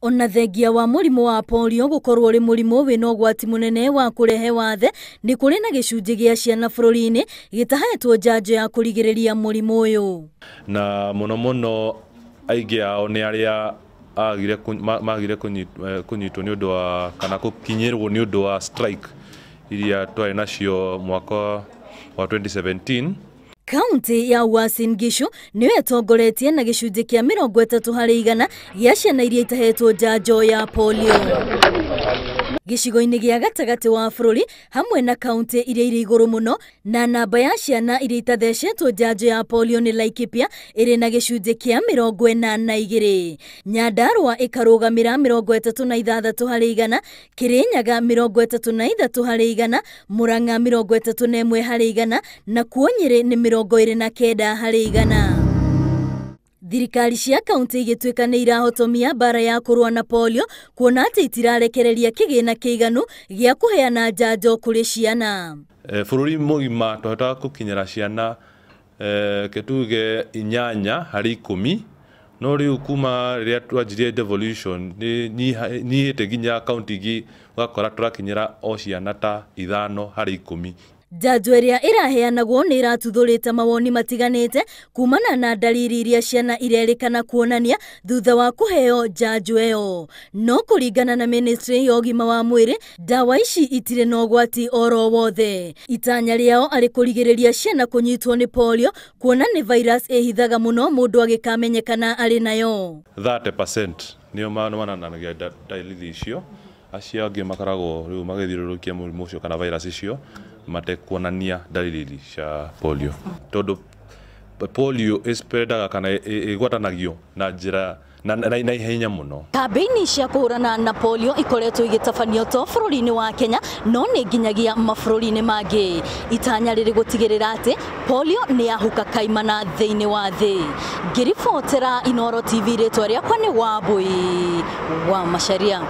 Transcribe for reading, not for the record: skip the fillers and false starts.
Ona thengia wa mũrimũ wa polio gũkorwo ũrĩ mũrimũ wĩna ũgwati mũnene wa kũrehe wathe, nĩ kũrĩ na gĩcunjĩ gĩa ciana bũrũri-inĩ gĩtahetwo njanjo ya kũrigĩrĩria mũrimũ ũyũ. Na mũno mũno aingĩ ao nĩ arĩa magire kũnyitwo nĩ ũndũ wa kana gũkinyĩrwo nĩ ũndũ wa strike iria twarĩ nacio mwaka wa 2017. Kaunti ya Uasin Gishu nĩyo ĩtongoretie na gĩcunjĩ kĩa 30% gĩa ciana iria itahetwo njanjo ya polio. Gĩcigo-inĩ gĩa gatagatĩ wa bũrũri hamwe na kaunti iria irĩ igũrũ mũno na namba ya ciana iria itathecetwo njanjo ya polio nĩ Laikipia ĩrĩ na gĩcunjĩ kĩa 42, Nyandarua ĩkarũgamĩra 36%, Kirinyaga 33%, Murang'a 31%, na kuo Nyĩrĩ nĩ 29%. Thirikari cia kaunti igĩtuĩka nĩ irahotomia mbara ya kũrũa na polio kuona atĩ itirarekereria kĩgĩna kĩiganu gĩa kũheana njanjo kũrĩ ciana. Bũrũri mũgima twahotaga gũkinyĩra ciana tuge 8 harĩ 10, no rĩu kuma rĩrĩa twanjirie devolution nĩ nyihĩte nginya kaunti ingĩ ũgakora tũrakinyĩra o ciana ta 5 harĩ 10. Njanjo ĩrĩa ĩraheanagwo nĩ ĩratuthũrĩte mawoni matiganĩte kumana na ndariri iria ciana irerĩkana kuonania thutha wa kũheo njanjo ĩyo. No kũringana na ministry ya ũgima wa mwĩrĩ, ndawa ici itirĩ na ũgwati oro wothe. Itanya rĩao arĩ kũrigĩrĩria ciana kũnyitwo nĩ polio kuona nĩ virus ĩhithaga mũno mũndũ agĩkamenyekana arĩ nayo. 30% nĩo mananagia ndariri icio, acio angĩ makoragwo rĩu magĩthiũrũrũkia mũrimũ ũcio kana virus icio matekuonania ndariri cia polio, tondũ polio ĩspreadaga kana ĩgwatanagio na njĩra na ihenya mũno. Kambĩini cia kũhũrana na polio ikoretwo igĩtabanio to bũrũri-inĩ wa Kenya no nĩ nginyagia mabũrũri-inĩ mangĩ. Itanya rĩrĩ gũtigĩrĩra atĩ polio nĩ yahuka kaimana thĩinĩ wa thĩ. Ngĩribotera Inooro TV, rĩtwa rĩakwa nĩ Wambui wa Macharia.